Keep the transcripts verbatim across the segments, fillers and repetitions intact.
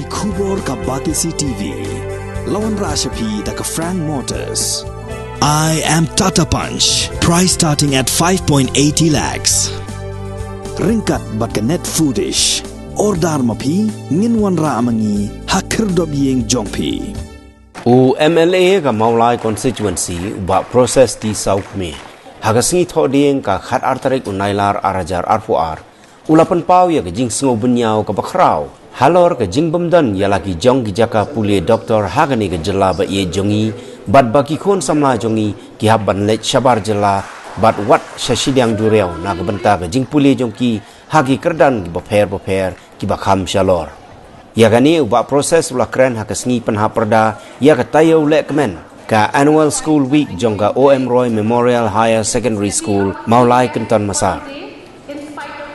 Khubor ka Batesi T V. La wanrah sha phi da ka Frank Motors. I am Tata Punch. Price starting at five point eighty lakhs. Ryngkat bad ka Net Foodish. Order ma phi, ngin wanrah ma ngi ha khyrdop ïing jong phi. U M L A ka Mawlai Constituency, u Bah Proses T Sawkmie, ha ka sngi Thohdieng ka khatar tarik u Nailar ar hajar arphew ar, u la pynpaw ïa ka jingsngew bynñiaw kaba khraw halor ka jingbymdon ïa la ki jong ki jaka pule doktor ha kane ka jylla ba ïeit jong ngi, bad ba ki khun samla jong ngi ki hap ban leit shabar jylla bad wat sha shiliang duriaw na ka bynta ka jingpule jong ki ha ki kyrdan kiba pher bapher kiba kham shalor. Ïa kane u Bah Proses u la kren ha ka sngi pynhap pyrda ïa ka taïew lehkmen ka Annual School Week jong ka O M Roy Memorial Higher Secondary School, Mawlai Kynton Massar.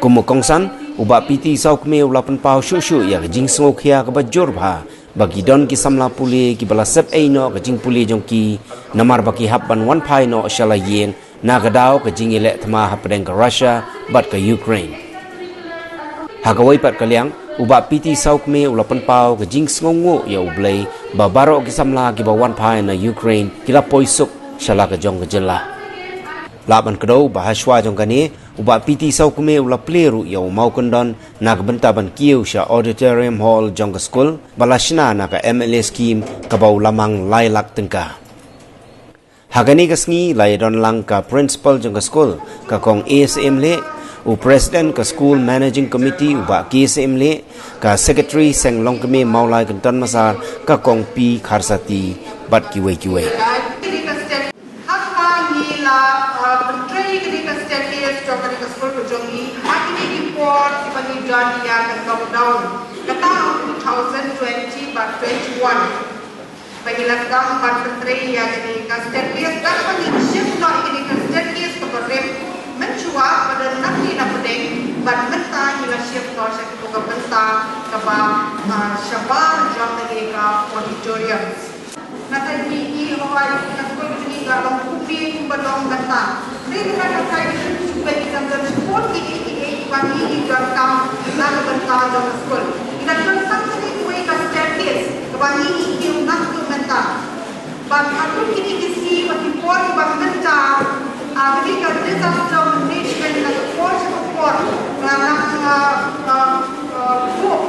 Kum u kongsan, u Bah P T Sawkmie u la pynpaw shuh shuh ïa ka jingsngewkhia kaba jur bha ba ki don ki samla pule kiba la sep ei noh ka jingpule jong ki, namar ba ki hap ban wan phai noh sha la ïing na ka daw ka jingïaleh thma hapdeng ka Russia bad ka Ukraine. Ha kawei pat ka liang, u Bah P T Sawkmie u la pynpaw ka jingsngewnguh ïa U Blei ba baroh ki samla kiba wan phai na Ukraine ki la poi suk sha la ka jong ka jylla. Lah ban kdew ba hashwa jong kane, u Bah P T Sawkmie u la plie ruh ïa u mawkyndon na ka bynta ban kiew sha Auditorium Hall jong ka skul ba la shna na ka M L A scheme kaba u la mang lai lak tyngka. Ha kane ka sngi la ïadon lang ka Principal jong ka skul, ka Kong A S M Leh, u President ka School Managing Committee u Bah K S M Leh, ka Secretary Seng Longkmie Mawlai Kynton Massar, ka Kong P Kharsati, bad kiwei kiwei. Haba ngi la, uh, pyntrei kane ka staircase jong kane ka skul ka jong ngi ha kine ki por kiba ngi don ïa ka lockdown kata ha two thousand twenty bad twenty-one. Ba ngi la sdang ban pyntrei ïa kane ka staircase, da kaba ngi shift noh ïa kane ka staircase kaba rim mynshuwa ba don nangne na pdeng, bad mynta ngi la shift noh sha kito ka bynta kaba, ah, shabar jong kane ka auditorium. Nangta ngi i hawai ka skul ngi ka long kumne kumba long mynta. Dei na ka kai ka shu peit ki dang don shibun kiei kiei ba ngi ngi donkam na ka bynta jong ka skul. Ngi la donkam kane kawei ka staircase kaba ngi ngi kiew na ka mynta. Bad haduh kine ki sngi bad ki por kiba mynta, ah, kane ka disaster management na ka por sha ka por ka nang, ah, ah, ah, buh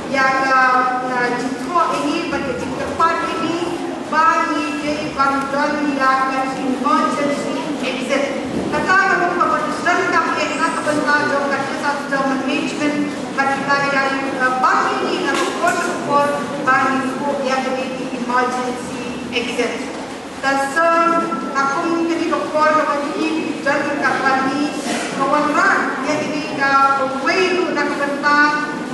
ïa ka, ah, jingthoh ïa ngi bad ka jingkyrpad ïa ngi ba ngi dei ban don ïa ka emergency exit. Kata ka long kaba donkam eh na ka bynta jong ka disaster management bad ka ïa, ah, ba ngi na ka por sha ka por ba ngi buh ïa ka emergency exit. Ka song, ka kum kane ka por kaba ngi don ryngkat bad ngi, ka wanrah ïa kane kawei ruh na ka bynta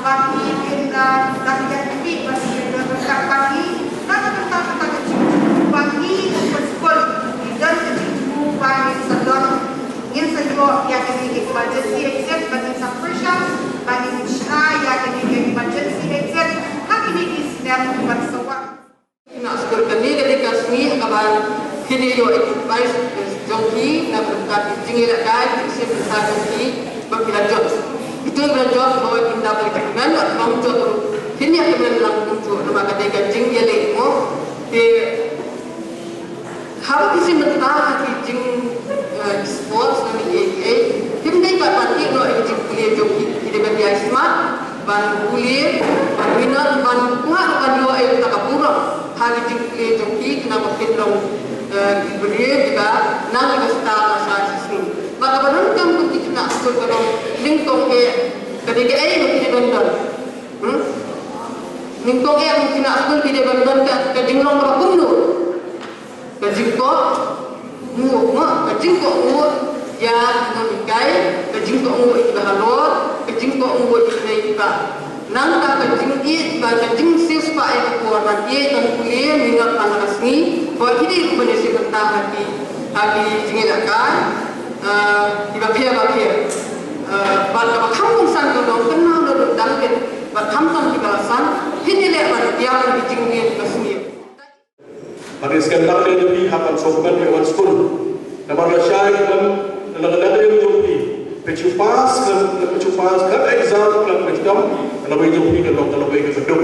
ba ngi kin, ah, da ka ïaid kmih ba ngi don ryngkat bad ngi na ka bynta kata ka jingthmu ba ngi kum ka skul ngi don ka jingthmu ba ngin sa don, ngin sa ïoh ïa kane ka emergency exit, ba ngin sa pyrshang ba ngin shna ïa kane ka emergency exit ha kine ki snem kiban sa wan. Khynnah skul, kane ka dei ka sngi kaba phin ïoh advice jong phi na ka bynta ki jingïalehkai, ki jingshim bynta jong phi ba phi la jot. Kito kiba la jot, hooid, ynda phi la kmen, bad kiba ym jot ruh phin ïa kmen lang kumjuh, namar ka dei ka jingïaleh mo. Te haba phi shim bynta ha ki jing, eh, sports ne kiei kiei, phim dei pat ban ïeh noh ïa ki jingpule jong phi, phi dei ban ïai smat, ban pule, ban minot, ban kwah, ban ïoh ïa kata ka burom ha ki jingpule jong ki, khnang ba kin long, eh, ki briew kiba nang kiba stad ha shisngi. Bad kaba donkam kum ki khynnah skul ka long nyngkong eh, ka dei kaei ba ki dei ban don. Hmm? Nyngkong eh kum ki khynnah skul ki dei ban don ka, ka jinglong kaba kumno. Ka jingkohnguh, mo, ka jingkohnguh ïa ki nonghikai, ka jingkohnguh ïa kiba halor, ka jingkohnguh ïa ki nonghikai. Nangta ka jingïeit bad ka jingsiewspah ïa ka por ban ïeit ban pule minot man la ka sngi, ba ki dei ruh ban ïashim bynta ha ki, ha ki jingïalehkai, ah, kiba pher ba pher. Ah, bad kaba kham kongsan ka long kynmaw na ruh dang bit bad khamtam kiba la san, phin ïaleh ban ïa ki jingïeit kiba sniew. Bad ngi sngewbha ïa phi hap ban sngewbha ïa wan skul. Namar lashai kan, na ka dang ïa jong phi, phi shu pass kan, phi shu pass kan exam kan, phi shu dam, ka lawei jong phi kan long ka lawei kaba dum.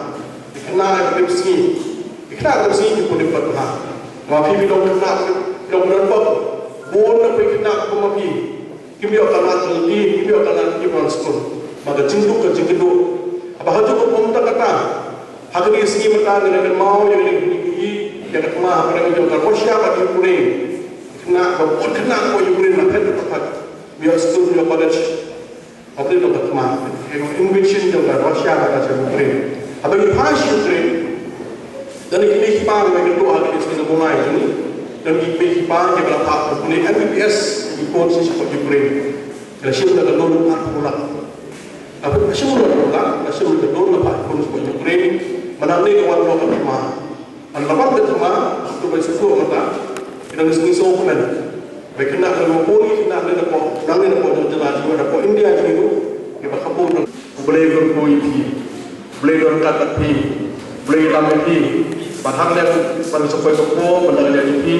Ki khynnah ki dep sngi. Ki khynnah ki dep sngi ki pule bad bha. Ma phi phi long khynnah phi long khynnah bad. Bun na phi khynnah kum ma phi. Kim ïoh ka lad jong ki, kim ïoh ka lad ki wan skul. Ma ka jingduk ka jingkynduh. Haba ha juk ka pom ta kata. Ha kane ka sngi mynta ngi la kynmaw ïa kane ka sngi, ïa ka thma ha ka rangi jong ka Russia bad Ukraine. Khynnah ba bun khynnah ka Ukraine la phet ka phet. Ïoh skul ïoh college. Haba ïoh ka thma. Ïa ka invasion jong ka Russia bad ka Ukraine. Haba ngi phai sha Ukraine. Don ki kmie ki kpa kiba ïakynduh ha kine ki sngi, don ki kmie ki kpa kiba la phah pule M B B S, ki khun sha ka Ukraine. Ki la shim da ka loan arphew lak. Haba ki la shim da ka loan arphew lak, ki la shim da ka loan la phah ki khun sha ka Ukraine. Mynta ne ka wan ka thma. Haba la wan ka thma, to bai sngewthuh mynta. Ki dang sngewsih kmen. Ba khynnah ka long bun ki khynnah na ka pdeng, na ka pdeng jong ka jylla jong ngi, na ka pdeng India jong ngi, kiba kham bun. U Blei un kyrkhu ïa phi. U Blei un ryngkat bad phi. U Blei un ïalam ïa phi. Bad hangne ban sa poi ka por, ban da ka liang jong phi,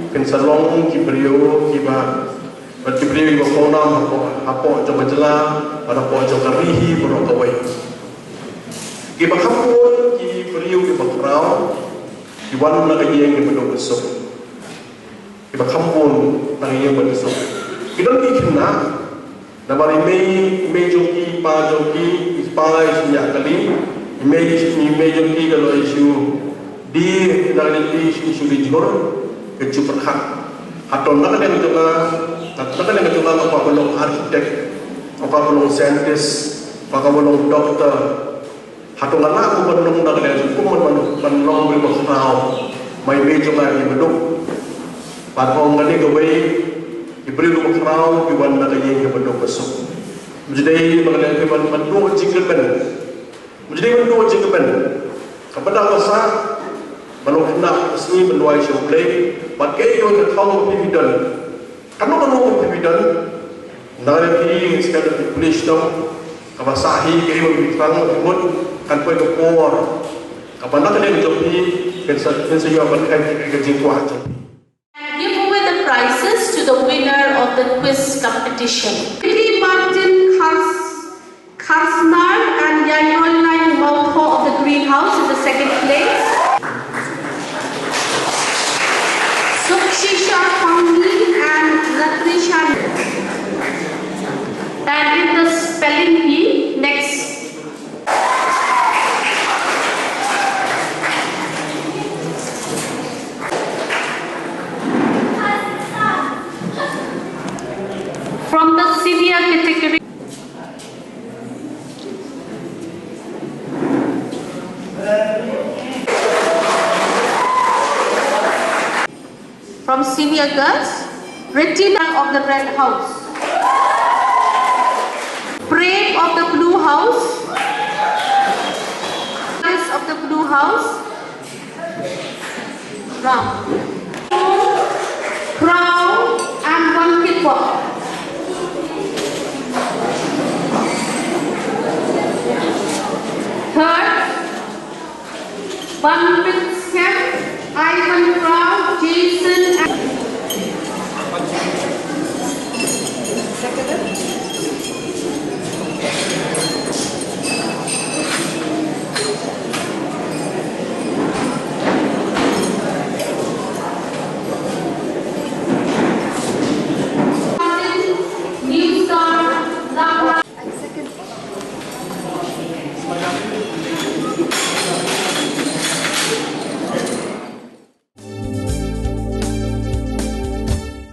kin sa long ki briew kiba, bad ki briew kiba pawnam hapoh, hapoh jong ka jylla, bad hapoh jong ka ri hi baroh kawei. Kiba kham bun ki briew kiba khraw ki wan na ka ïing kiba duk ba suk. Kiba kham bun na ka ïing ba duk suk. Ki don ki khynnah, namar i mei, i mei jong ki, i pa jong ki, i pa i shim ïa kali, i mei, i mei jong ki ka long i shu die, na ka liang i shu, shu die jhur, ka ju pyrkhat. Hato na ka liang jong nga, na ka liang jong nga, nga kwah ban long architect, nga kwah ban long scientist, nga kwah ban long doctor, Hato nga lah ban long da ka liang jong u, ban, ban, ban long briew ba khraw. Ma i mei jong nga i ba duk. Ban ong kane kawei, i briew ba khraw, i wan na ka ïing ba duk ba suk. Mujde ba ka liang ban, ban duh jingkyrmen. Mujde ban duh jingkyrmen. Ka ba dang ba sah, ban long khynnah ka sngi ban duwai sha U Blei, bad kaei kaei ka thong ba phi don. Kano kano ka phi don, na ka liang phi, ngi sa kynduh phi pule shitom, kaba sah hi, kaei ba phi thrang, ba phi mut, kan poi ka por, kaba na ka liang jong phi, kan sa, kan sa ïoh ban kren ïa ka jingkwah jong phi. And give away the prizes to the winner of the quiz competition. Ricky Martin Khars-, Kharsnar and Yainroilaing Mawthoh of the Greenhouse in the second place. Sukshisha Pangni and Natrisha. And in the spelling bee, next. From the senior category. From senior girls, Retina of the Red House. Brave of the Blue House. Of the Blue House. From, from